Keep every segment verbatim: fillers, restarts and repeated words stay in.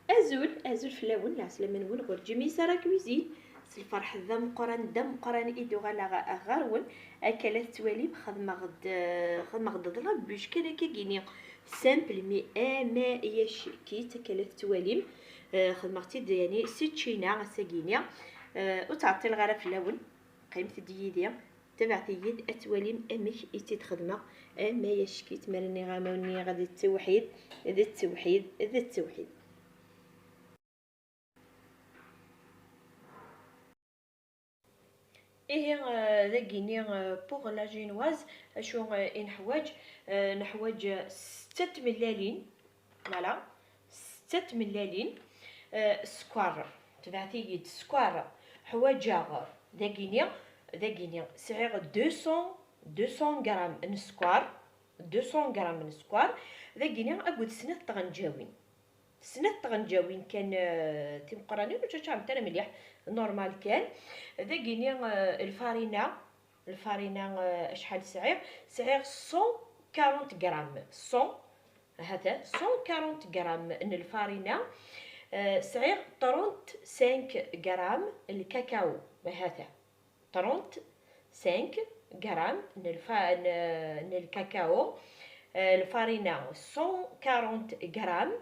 Azul, azul fell-awen, lɛeslama-nwen ɣur Jimmy Sara Cuisine. S lferḥ d ameqqran, d ameqqran i d-uɣaleɣ ɣer-wen. Akka la tettwalim, xedmeɣ-d, xedmeɣ-d d la bûche kan akka gini. Simple, mais ama ya ccekit, akka la tettwalim. Eh, xedmeɣ-tt-id, yani, si ččina, ass-agini. Eh, ur ttɛeṭṭileɣ ara fell-awen. Qqimet-d yid-i, tabaɛt-iyi-d ad twalim amek i tt-id-xedmeɣ. Ama ya ccekit, mi ara nniɣ, ama nniɣ d ttewḥid, d ttewḥid, d ttewḥid. Ihi, eh, dagini, eh, pour la génoise, acu, eh, i neḥwaǧ? Eh, neḥwaǧ, eh, setta tmellalin, voilà, setta tmellalin, eh, sskeṛ, tebɛet-iyi-d sskeṛ, ḥwaǧeɣ dagini, dagini sɛiɣ deux cents, deux cents grammes n sskeṛ, deux cents grammes n sskeṛ, dagini akked snat tɣenǧawin. Snat tɣenǧawin kan, eh, timeqqranin, ur tteččarent ara mliḥ, normal kan. Dagini, eh, lfarina, lfarina, eh, acḥal sɛiɣ? Sɛiɣ cent quarante grammes, cent, hata, cent quarante grammes n lfarina. Eh, sɛiɣ trente-cinq grammes n lkakao, hata. Trente-cinq grammes n lfa-, n, n lkakao, eh, lfarina cent quarante grammes,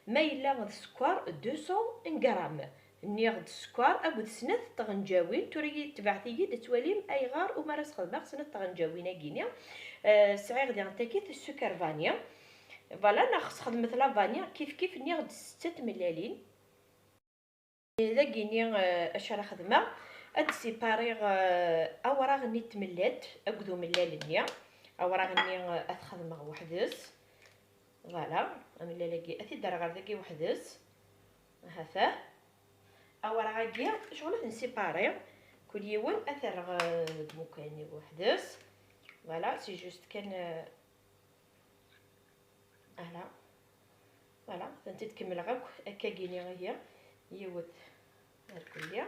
ma yella d sskeṛ deux cents grammes. Nniɣ-d sskeṛ akked snat tɣenǧawin, tura yi-, tebɛet-iyi-d ad twalim ayɣer umi ara sxedmeɣ snat tɣenǧawin-agi-ni. Eh, sɛiɣ diɣen takit ssuker vanille. Voilà, neɣ sxedmet la vanille, kif kif nniɣ-d setta tmellalin. Dagini, eh, acu ara xedmeɣ? Ad d-sipariɣ, eh, awraɣ-nni n tmellalt akked umellal-nni. Awraɣ-nni, eh, ad t-xedmeɣ weḥd-s. Voilà, amellal-agi ad t-id-rreɣ ɣer dagi weḥd-s. Hata. Awraɣ-agi, ccɣel ad ten-sipariɣ. Kul yiwen ad t-rreɣ, eh, deg umukan-iw weḥd-s. Voilà, c'est juste kan, eh, Ala. Voilà, tent-id-kemmleɣ akk, akkagini ihi, yiwet ar kulli.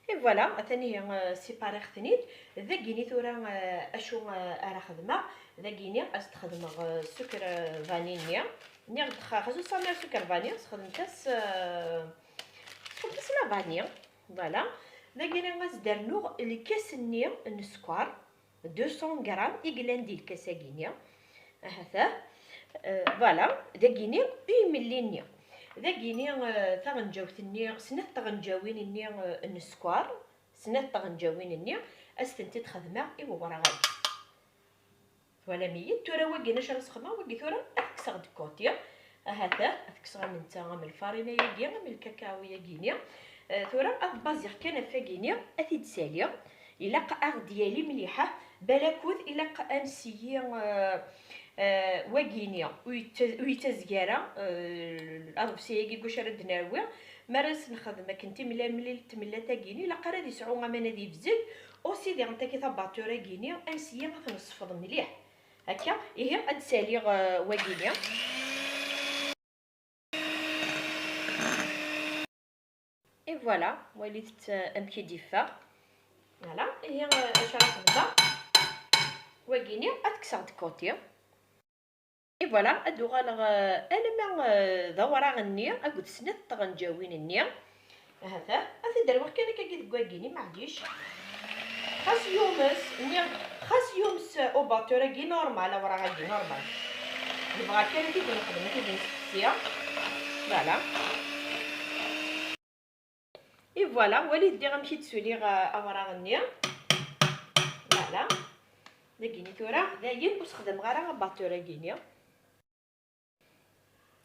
Et voilà, atan ihi, eh, sipariɣ-ten-id. Dagini tura, eh, acu, eh, ara xedmeɣ? Dagini ad s-d-xedmeɣ, eh, ssuker, eh, vanille-nni. Nniɣ-d xa-, xas ur sɛiɣ ara ssuker vanille, sxedmet-as, eh, sxedmet-as la vanille. Voilà. Dagini ad s-d-rnuɣ lkas-nni n sskeṛ. Deux cents grammes i yellan di lkas-agi-nni. Ahat, ah. Euh, voilà, dagini i imelli-nni. Dagini, euh, taɣenǧawt-nni, snat tɣenǧawin-nni, euh, n sskeṛ, snat tɣenǧawin-nni, ad s-tent-id-xedmeɣ i uwraɣ-agi. Twalam-iyi? Tura wagi acu ara sxedmeɣ, wagi tura ad t-kkseɣ de côté. Ahat, ad t-kkseɣ am netta, am lfarina-agi, am lkakao-agi-ni. Eh, tura ad baziɣ kan ɣef wagi-ni, ad t-id-saliɣ. Ilaq ad ɣ-d-yali mliḥ, balakud ilaq ad nseyyi, eh, eh, wagi-ni, ur yetta-, ur yettazeg ara, eh, aḍebsi-agi deg wacu ara d-nerwi. Mi ara s-nexdem akken timlal, mlil tmellat-agi-ni, ilaq ara ad yesɛu aman ad yebzeg. Aussi diɣen taki tabaṭur-agi-ni, ad nseyyi ad t-nesfeḍ mliḥ. Akka, ihi ad d-saliɣ, eh, wagi-ni. Et voilà, walit, eh, amek i d-yeffeɣ. Voilà, ihi, eh, acu ara xedmeɣ? Wagi-ni ad t-kkseɣ de côté. Et voilà, ad d-uɣaleɣ, eh, alamma, eh, d awraɣ-nni akked snat tɣenǧawin-nni. Ahat, ad t-id-rwiɣ kan akkagi deg wagini, maɛlic. Xas yumes, nniɣ, xas yumes ubaṭur-agi normal, awraɣ-agi normal. Nebɣa kan ad t-id-nexdem, ad t-id-nessefsi. Voilà. Et voilà, walit diɣ amek i d-suliɣ, euh, awraɣ-nni. Voilà. Dagini tura, dayen ur sexdameɣ ara abaṭur-agi-ni.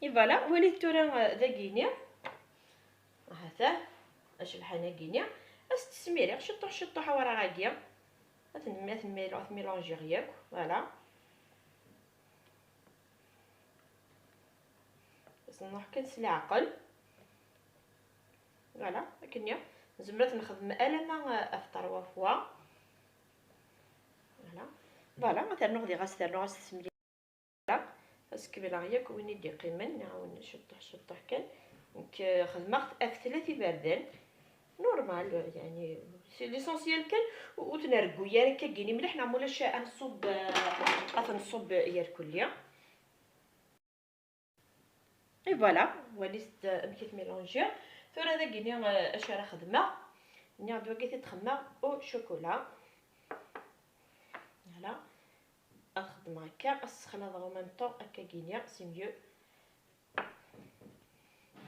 Et voilà, walit tura, euh, dagini. Ahat-ah, acebḥan-agi-ni. Ad s-tesmiriɣ ciṭuḥ ciṭuḥ awraɣ-agi. Ad ten-, ad ten-, ad t-mélangiɣ yakk, voilà. Ad s-nruḥ kan s leɛqel. Voilà, akken-nni. Nezmer ad t-nexdem alamma, euh, ɣef trois fois. Voilà. Voilà, ad t-rnuɣ diɣ, ad s-t-rnuɣ, ad s-t-smliɣ. Voilà, ad s-kemmleɣ yakk win i d-iqqimen, nɛawen ciṭuḥ ciṭuḥ kan. Nekk, eh, xedmeɣ-t ɣef tlata iberdan. Normal, yani, c'est l'essentiel kan ur, ur t-nreggu ara akka gini mliḥ, neɣ mulac ad nṣubb, eh, ad t-nṣubb yerkulli. Et voilà, walit-d amek i t-mélangiɣ. Tura dagini, eh, acu ara xedmeɣ? Nniɣ-d wagi t-id-xemmeɣ au chocolat. Voilà. Ad xedmeɣ akka, ad ssexlaḍeɣ en même temps, akka gini, c'est mieux.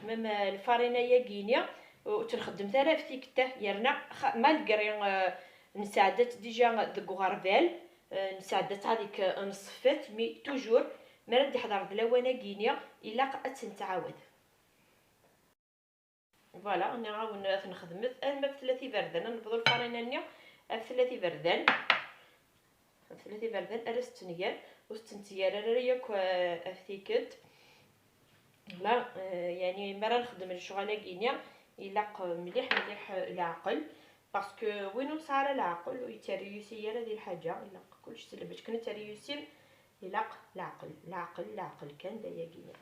Même, eh, lfarina-yagi-ni, ur tt-nxeddem ara ɣef tikkelt, yerna xa-, malgré, eh, nesɛedda-tt déjà deg uɣerbal, eh, nesɛedda-tt avec, eh, nṣeffa-tt, mais toujours, mi ara d-iḥḍer d lawan-agi-ni, ilaq ad tt-nettɛawad. Voilà, nniɣ-awen ad t-nexdmet arma ɣef tlata iberdan, ad nebḍu lfarina-nni ɣef tlata iberdan. Ɣef tlata iberdan ara s-tt-nger, ur s-tt-nger ara yakk, eh, ɣef tikkelt. Là, eh, yeɛni mi ara nexdem lecɣal-agi-ni, ilaq mliḥ, mliḥ, eh, leɛqel, parce que win ur nesɛi ara leɛqel ur yettṛeyusi ara di lḥaǧa, ilaq kullec s lmečč, akken ad tṛeyusim, ilaq leɛqel, leɛqel, leɛqel kan d ayagi-ni.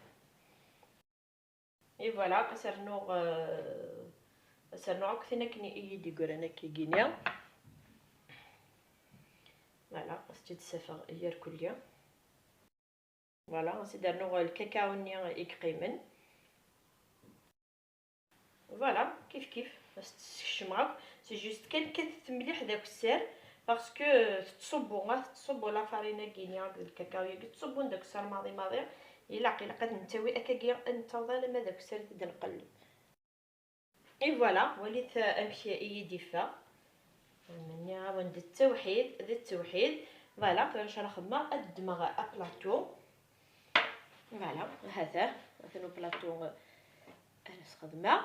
Et voilà, ad s-rnuɣ, eh, ad s-rnuɣ akk tin akken i yi-d-yeggran akkagini. Voilà, ad s-tt-id-ssafeɣ yerkulli. Voilà, ad s-id-rnuɣ lkakao-nni i yeqqimen. Voilà, kif kif, ad s-tt-skecmeɣ akk. C'est juste kan kkatet mliḥ d akessar, parce que tettṣubbu, ma tettṣubbu la farine-agi-ni akked lkakao-yagi, ttṣubbun d akessar maḍi maḍi. Ilaq, ilaq ad nettawi akkagi, ad nettaweḍ alamma d akessar i t-id-nqelleb. Et voilà, walit amek i yi-d-iffeɣ. Nniɣ-awen d ttewḥid, d ttewḥid. Voilà, tura acu ara xedmeɣ, ad ddmeɣ aplaṭu. Voilà, hata, hata uplaṭu ara sxedmeɣ.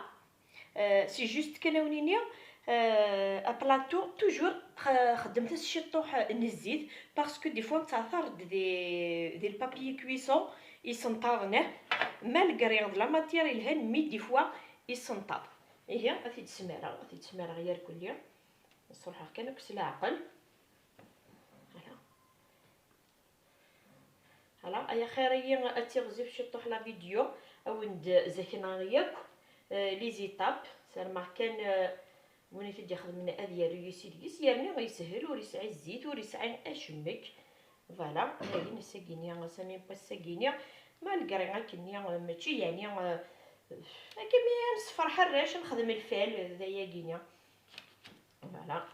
Euh, c'est juste kan a wen-iniɣ, euh, aplaṭu, toujours, xa-, xeddmet-as ciṭṭuḥ n zzit, parce que des fois nettɛeṭṭar-d di, di le papier cuisson, isenṭaḍen, eh, malgré d la matière yelhan, mais des fois isenṭaḍ. Ihi, ad t-id-smareɣ, ad t-id-smareɣ yerkulli. Sruḥeɣ kan akk s leɛqel. Voilà. Voilà, ay axir-iyi ad tiɣzif ciṭṭuḥ la vidéo, a wen-d-zakneɣ yakk, euh, les étapes, sarmeɣ kan, euh, win i t-id-ixedmen ad yerr yis-i deg-s, yerna yeshel, ur yesɛi zzit, ur yesɛi acemmek. Voilà, ayen ass-agi-ni, sami n wass-agi-ni, malgré akken-nni, euh, mačči yeɛni, euh, akka mi ad nessefreḥ arrac, nexdem lfal, d ayagi-ni. Voilà.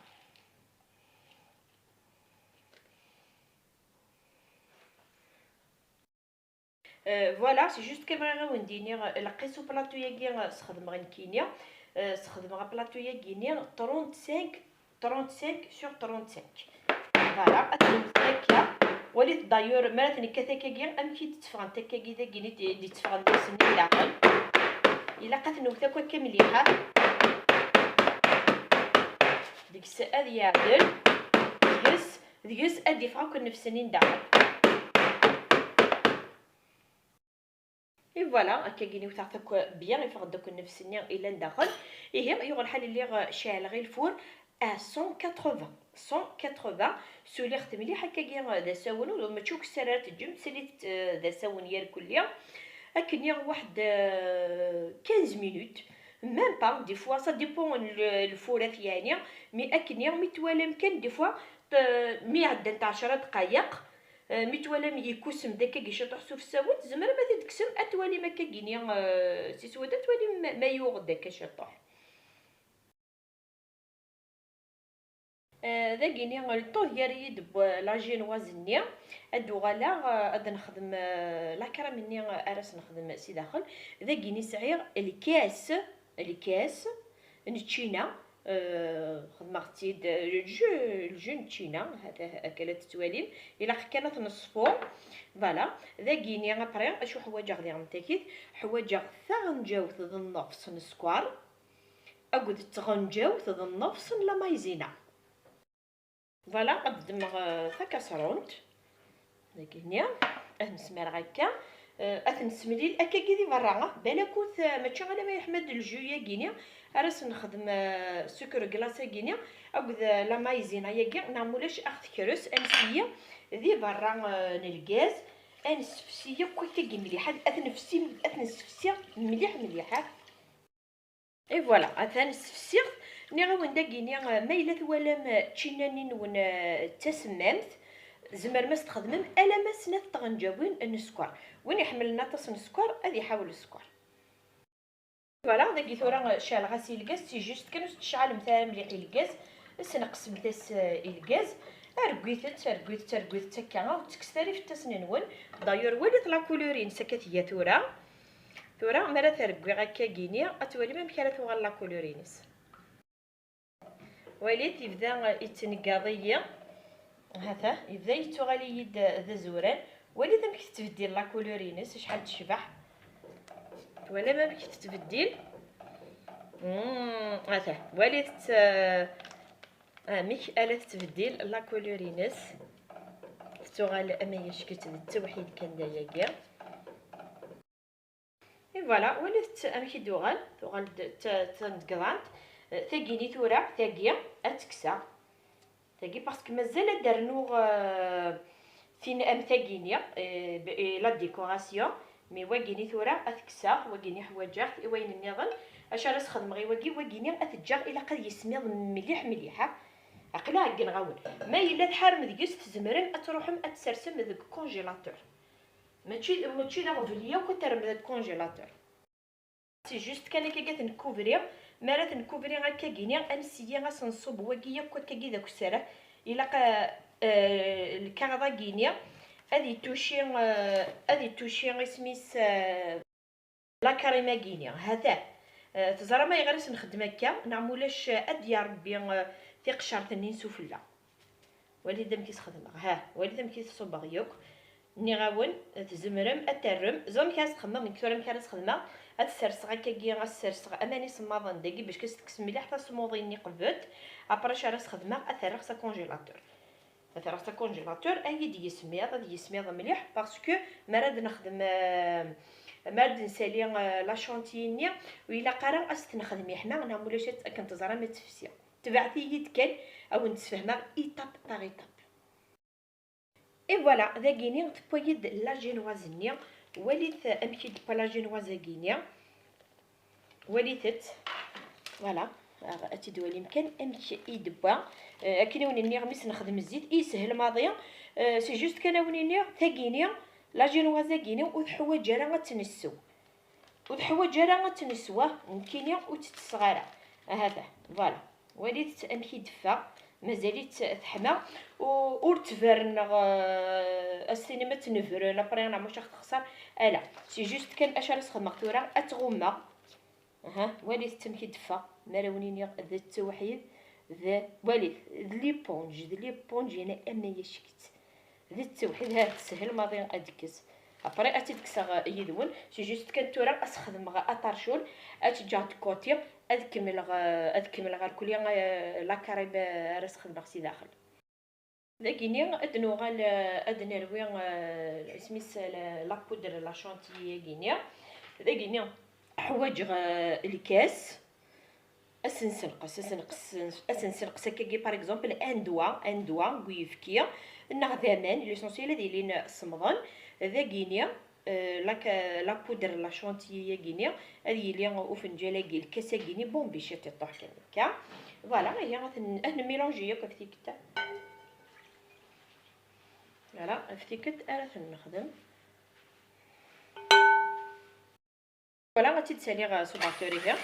Euh, voilà, c'est juste que bɣiɣ ad wen-d-iniɣ, euh, lqis uplaṭu-yagi, euh, sxedmeɣ nekkini, euh, sxedmeɣ aplaṭu-yagi-ni trente-cinq, trente-cinq sur trente-cinq. Voilà, ad txedmemt akka. Walit d'ailleurs, mi ara t-nekkat akkagi, amek i d-tteffɣent akkagi dagini d-, d-itteffɣen deg-sen daɣen. Ilaq ad t-newwet akk akka mliḥ. Deg-s ad yeɛdel, deg-s, deg-s ad d-iffeɣ akk nnefs-nni n daxel. Et voilà, akkagi wteɣ-t akk bien, iffeɣ-d akk nnefs-nni yellan daxel. Ihi, yuɣ lḥal lliɣ ceɛleɣ i lfur à cent quatre-vingts. Cent quatre-vingts, suliɣ-t mliḥ akkagi d asawen, ur mačči ukessar ara teǧǧem, slit, eh, d asawen yerkulli. Akken i waḥed, eh, quinze minutes, même pas, des fois, ça dépend le, lfurat yeɛni, mais akken i mi twalam kan, des fois, t-, mi ɛeddant ɛecra dqayeq, eh, mi twalam yekkusem-d akkagi ciṭuḥ s ufessawel, tzemrem ad t-id-tekksem, ad twalim akkagini, eh, si swadda, ad twalim ma, ma yuɣ-d akka ciṭuḥ. Eh, dagini, lṭuh gar-iyi-d n la génoise-nni, ad d-uɣaleɣ, eh, ad nexdem, eh, la crème-nni ara s-nexdem si daxel. Dagini sɛiɣ lkas, lkas n ččina, eh, xedmeɣ-tt-id, eh, lju, lju n ččina, hata akka la tettwalim. Ilaq kan ad t-neṣfu. Voilà. Dagini, après, acu ḥwaǧeɣ diɣen takit? Ḥwaǧeɣ taɣenǧawt d nnefṣ n sskeṛ akked d tɣenǧawt d nnefṣ n la maïzena. Voilà, ad ddmeɣ, eh, takasrunt. Dagini, ad nesmireɣ akka. Eh, ad t-nessemlil akkagi di berra. Balakut, eh, mačči alamma yeḥma-d lju-yagini, ara s-nexdem, eh, sucre glace-agini, akked, eh, la maïzena-yagi, neɣ mulac ad ɣ-tekres, ad nessiyi di berra, eh, n lgaz, ad nessefsi akk akkagi mliḥ, ad, ad t-nefsi, ad t-nessefsi mliḥ, mliḥ. Et voilà, atan ssefsiɣ-t. Nniɣ-awen dagini, eh, ma yella twalam, eh, ččina-nni-nwen, eh, d tasemmamt, Tzemrem ad s-txedmem alamma snat tɣenǧawin n sskeṛ. Win iḥemmlen aṭas n sskeṛ, ad iḥawel sskeṛ. Voilà, dagi tura ceɛleɣ-as i lgaz, c'est juste kan ur s-tecɛalemt ara mliḥ i lgaz, sneqsemt-as, eh, i lgaz. Arguit-tt, arguit-tt, arguit-tt akka, ur ttekkset ara ifettasen-nwen. D'ailleurs, walit la couleur-ines akka tga tura. Tura, mi ara t-arguiɣ akka gini, ad twalim amek ara tuɣal la couleur-ines. Walit, yebda yettneggaḍ-iyi. Hata, yebda yettuɣal-iyi-d d azuran. Walit amek tettbeddil la couleur-ines, acḥal tecbeḥ. Twalam amek tettbeddil? Mm, hata, walit, eh, amek ala tettbeddil la couleur-ines. Tettuɣal ama yecket d ttewḥid kan dayagi. Et voilà, walit amek i d-tuɣal, tuɣal-d d ta-, d taneggḍant. Eh, tagini tura, tagi ad tt-kkseɣ. Tagi, parce que mazal ad d-rnuɣ, eh, tin am tagini, eh, b-, eh, la décoration. Mais wagini tura ad t-kkseɣ, wagini ḥwaǧeɣ-t i wayen nniḍen. Acu ara s-xedmeɣ i wagi? Wagini ad t-ǧǧeɣ ilaq ad yismiḍ mliḥ mliḥ, ha? Aql-i ɛeggneɣ-awen. Ma yella tḥarem deg-s, tzemrem ad truḥem ad t-tsersem deg congélateur. Mačči, mačči d aɣbel yakk ad terrem deg congélateur. C'est juste kan akka ad t-nkubri. Mi ara t-nkubri akkagini, ad nesseyyi ad s-nṣubb wagi yakk akkagi d akessar. Ilaq, eh, eh, lkaɣeḍ-agini ad ittuci, eh, ad ittuci isem-is, eh, la crème-agini. Hata, eh, teẓram ayɣer i s-nxeddem akka? Neɣ mulac, eh, ad d-yerr Rebbi, eh, tiqecert-nni n sufella. Walit amek i s-xedmeɣ. Ha, walit amek i t-ṣubbeɣ yakk. Nniɣ-awen, tzemrem ad terrem. Ẓer amek ara s-xedmeɣ, nekk tura amek ara s-xedmeɣ. Ad serseɣ akkagi, ad serseɣ aman isemmaḍen dagi, bac ad s-tekkes mliḥ tasmuḍi-nni qbel. Après, acu ara s-xedmeɣ? Ad t-rreɣ s akongelateur. Ad t-rreɣ s akongelateur, ad yi-d-yismiḍ, ad yismiḍ mliḥ, parce que mi ara d-nexdem, euh, mi ara d-nsali, euh, la chantilly-nni, ur ilaq ara ad s-t-nexdem yeḥma, neɣ mulac ad, akken teẓram ad tefsi. Tebɛet-iyi-d kan, ad wen-d-sfehmeɣ étape par étape. Et voilà, dagini tewwa-yi-d la génoise-nni. Walit amek i d-tewwa la génoise-agi-nni. Walit-tt. Voilà. Ad tt-id-twalim kan amek i d-tewwa. Eh, akken i wen-nniɣ, mi s-nexdem zzit, i yeshel maḍi. Eh, c'est juste kan a wen-iniɣ, tagini, la génoise-agini, ur teḥwaǧ ara ad tt-nessew. Ur teḥwaǧ ara ad tt-neswa, nekkini ur tt-ttesseɣ ara. Ahat, voilà. Walit-tt amek i d-teffeɣ. Mazal-itt teḥma. U-, ur ttberneɣ, euh, as-tinim ad tt-nebren, après neɣ mac aɣ-texṣer. Ala, c'est juste kan acu ara s-xedmeɣ tura, ad tt-ɣummeɣ. Aha, walit-tt amek i d-teffeɣ. Mi ara wen-iniɣ d ttewḥid, d, walit, d l'éponge, d l'éponge, yerna am ayacek-itt. D ttewḥid, ha, teshel maḍi ad d-tekkes. Après, ad tt-id-kkseɣ yid-wen. C'est juste kan tura ad s-xedmeɣ aṭercul, ad tt-ǧǧeɣ de côté, ad kemmleɣ, ad kemmleɣ irkelli, eh, la crème, eh, ara s-xedmeɣ si daxel. Dagini ad nuɣal, eh, ad nerwi, eh, isem-is, eh, la, la poudre la chantilly-agini. Dagini ḥwaǧeɣ, eh, lkas. Ad s-nsenqes, ad s-nqes, ad s-nsenqes akkagi, par exemple, un doigt, un doigt n uyefki, neɣ d aman, l'essentiel ad ilin semmḍen. Dagini, euh, la, la poudre la chantilly-agini, ad yili ufenǧal-agi, lkas-agini, bon, bici ad iṭuḥ kan akka. Voilà, ihi ad ten-, ad nemmilanji yakk ɣef tikkelt. Voilà, ɣef tikkelt ara ten-nexdem. Voilà, ad tt-id-saliɣ, euh, s ubatteur-ihi.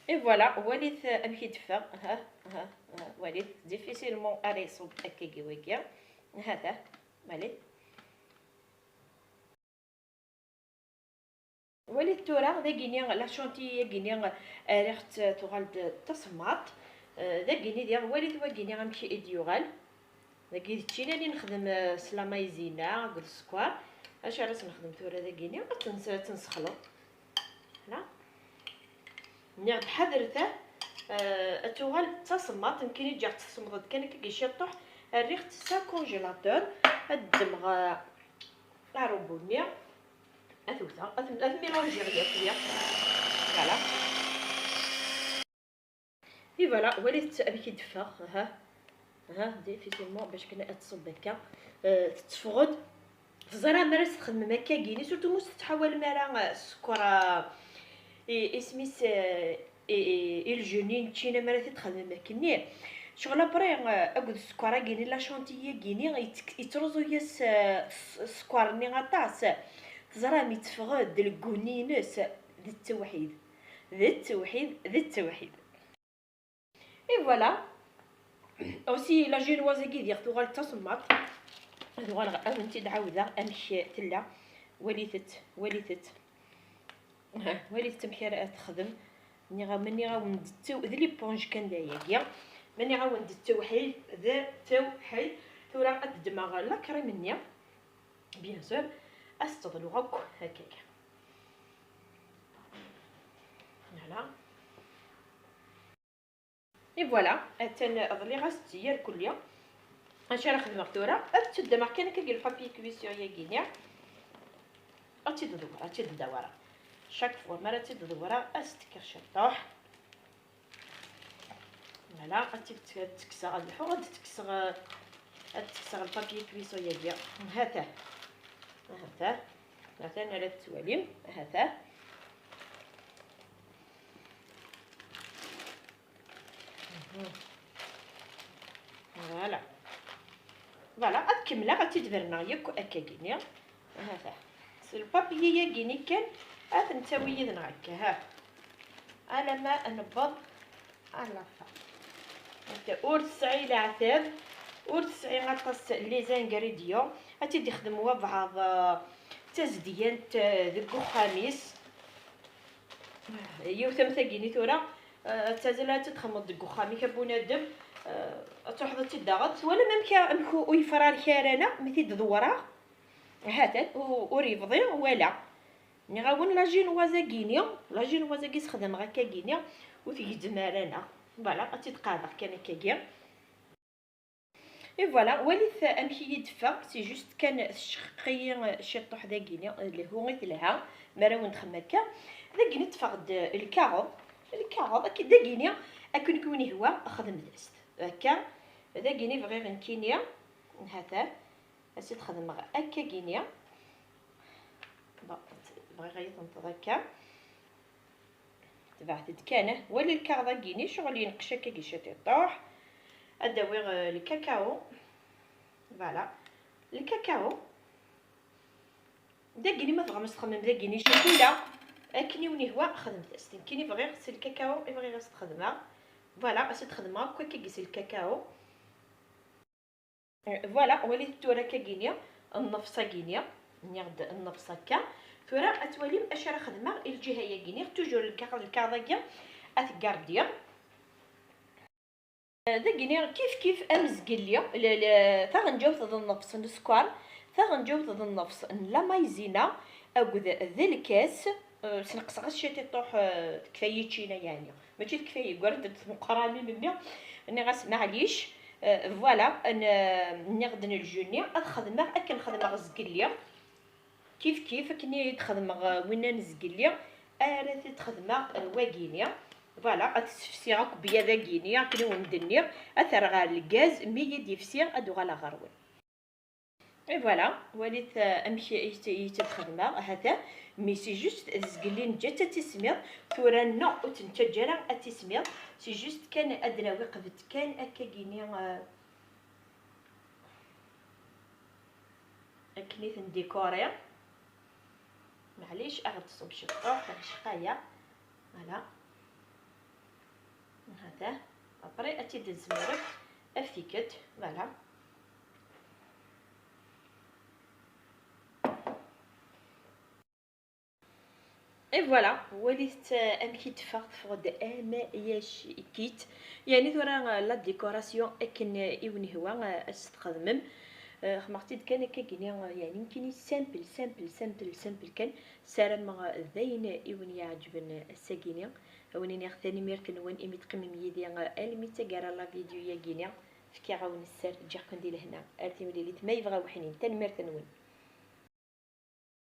Et voilà, walit, euh, amek i d-teffeɣ. Ha, ha, ha, walit, difficilement ara iṣubb akkagi wagi. Hata, walit. Walit tura, dagini, la chantilly-agini, rriɣ-tt tuɣal-d d tasemmaḍt. Eh, dagini diɣ, walit wagini amek i d-yuɣal. Dagi d ččina i nexdem, eh, s la maïzena akked sskeṛ. Acu ara s-nexdem tura dagini? Ad tt-, ad tt-nessexleḍ. Voilà. Nniɣ-d ḥadret, eh, ad tuɣal d tasemmaḍt, nekkini ǧǧiɣ-tt tesmeḍ-d kan akka ciṭuḥ, rriɣ-tt s akongelateur, ad ddmeɣ, eh, aṛubu-nni, ad t-wteɣ, ad t-, ad t-mélangiɣ yakk, yakk. Voilà. Et voilà, walit amek i d-teffeɣ, aha, aha, difficilement bac kan ad tṣubb akka, eh, tetteffeɣ-d. Teẓra mi ara s-txedmem akkagini, surtout ma ur s-tettḥawalem ara, eh, sskeṛ, eh, i, isem-is, eh, i, i, i lejni n ččina mi ara t-id-txedmem akkenni. Ccɣel après, eh, akked sskeṛ-agini, la chantilly-agini, yettek-, yettruẓu-yas, eh, s-, sskeṛ-nni aṭas. Teẓram, yetteffeɣ-d lguni-ines d ttewḥid. D ttewḥid, d ttewḥid. Et voilà. Aussi, la génoise-agi diɣ tuɣal d tasemmaḍt. Ad uɣaleɣ ad wen-tt-id-ɛawdeɣ amek tella. Walit-tt, walit-tt. Aha, walit-tt amek ara texdem. Nniɣ-, ma nniɣ-awen-d d tew-, d l'éponge kan d ayagi. Ma nniɣ-awen-d d tewḥilt, d tewḥilt. Tura ad ddmeɣ la crème-nni. Bien sûr, ad s-teḍluɣ akk hakkak. Voilà. Et voilà, atan ḍliɣ-as-tt yir kulli. Acu ara xedmeɣ tura? Ad tt-ddmeɣ kan akka deg le papier cuisson-agi-nni. Ad tt-id-ḍewwer, ad tt-id-ḍewwer. Chaque fois mi ara tt-id-ḍewwreɣ, ad s-tekkeɣ ciṭṭuḥ. Voilà, ad tt-id-ttekkseɣ, ad lḥuɣ, ad d-ttekkseɣ, ad d-ttekkseɣ le papier cuisson-agi. Hata. Hata. Hata ara tettwalim. Hata. Mhm. Voilà. Voilà, ad kemmleɣ, ad tt-id-berneɣ yakk akkagini. Hata. S le papier-yagini kan, ad t-nettawi yid-neɣ akka, ha. Alama newweḍ à la fin. Hata, ur tesɛi leɛtab, ur tesɛi aṭas les ingrédients, ad tt-id-ixdem wabɛaḍ, eh, d tazedyant, eh, deg uxxam-is. Yiwet am tagini tura, eh, ad tazal ad tt-txedmeḍ deg uxxam-ik a bunadem, eh, ad truḥeḍ ad tt-id-taɣeḍ. Twalam amek, amek u-, ur yefrarek ara, neɣ mi t-id-ḍewwreɣ? Hatan, u-, ur yebḍi wala. Nniɣ-awen la génoise-agi-ni, la génoise-agi sxedmeɣ akkagini, ur tgezzem ara, neɣ? Voilà, ad tt-id-qeɛdeɣ kan akkagi. Et voilà, walit amek i yi-d-teffeɣ, c'est juste kan tecqeq-iyi ciṭṭuḥ dagini, lhu i telha, mi ara wen-d-xedmeɣ akka. Dagini ṭṭfeɣ-d lkaɣeḍ, lkaɣeḍ, akka dagini, akken i wen-ihwa, xedmet-as-t. Akka, dagini bɣiɣ nekkini, hata, ad t-xedmeɣ akkagini. Bon, bɣiɣ ad yi-tenṭeḍ akka. Tebɛet-d kan, eh, wali lkaɣeḍ-agi-ni, ccɣel yenqec akka-gi ciṭiṭuḥ. Ad d-awiɣ, eh, lkakao. Voilà. Lkakao. Dagini ma tebɣam ad s-txedmem dagini ccakula, akken i wen-ihwa, xedmet-as. Nekkini bɣiɣ s lkakao i bɣiɣ ad s-t-xedmeɣ. Voilà, ad s-t-xedmeɣ akk akka-gi s lkakao. Voilà, walit tura akkagini, nnefṣ-agini, nniɣ-d nnefṣ akka. Tura ad twalim acu ara xedmeɣ i lǧiha-yagini, toujours lkaɣ-, lkaɣeḍ-agi ad t-gardiɣ. Dagini kif kif am zgelli, l-, l-, taɣenǧawt d nnefṣ n sskeṛ, taɣenǧawt d nnefṣ n la maïzena, akked d lkas, eh, sneqseɣ-as ciṭiṭuḥ, eh, tekfa-yi ččina, yeɛni. Mačči tekfa-yi, ggarent-d tmeqqranin-nni. Nniɣ-as, "Maɛlic, eh, voilà, n-, nniɣ-d n lǧu-nni, ad xedmeɣ akken xedmeɣ zgelli. Kif kif, akken i d-xedmeɣ, eh, winna n zgelli, ara t-id-xedmeɣ, eh, wagini." Voilà, ad t-ssefsiɣ akk bya dagini, akken i wen-d-nniɣ, ad t-rreɣ ɣer lgaz, mi yi-d-yefsi, ad d-uɣaleɣ ɣer-wen. Et voilà, walit, euh, amek i t-, i t-id-xedmeɣ, hata, mais c'est juste, d zgelli neǧǧa-tt ad tismiḍ, tura non, ur tt-nettaǧǧa ara ad tismiḍ, c'est juste kan ad d-nawi qbet kan akkagini, euh, akken i ten-décorer. Maɛlic, ad ɣ-d-tṣubb ciṭṭuḥ, ccqaya. Voilà. Hata. Après, ad tt-id-nezmiref af tikkelt. Voilà. Et voilà, walit, euh, amek i d-teffeɣ, teffeɣ-d am yacikit. Yeɛni tura, euh, la décoration akken, euh, i wen-ihwa, euh, ad s-txedmem. Euh, xedmeɣ-tt-id kan akkagini, euh, yeɛni nekkini simple, simple, simple, simple kan. Ssarameɣ d ayen i wen-iɛeǧben ass-agini. A wen-iniɣ tanemmirt-nwen imi teqqimem yid-i almi d taggara n la vidéo-yagini. Fkiɣ-awen sser, ǧǧiɣ-ken di lehna. Ar timlilit ma yebɣa weḥnin. Tanemmirt-nwen.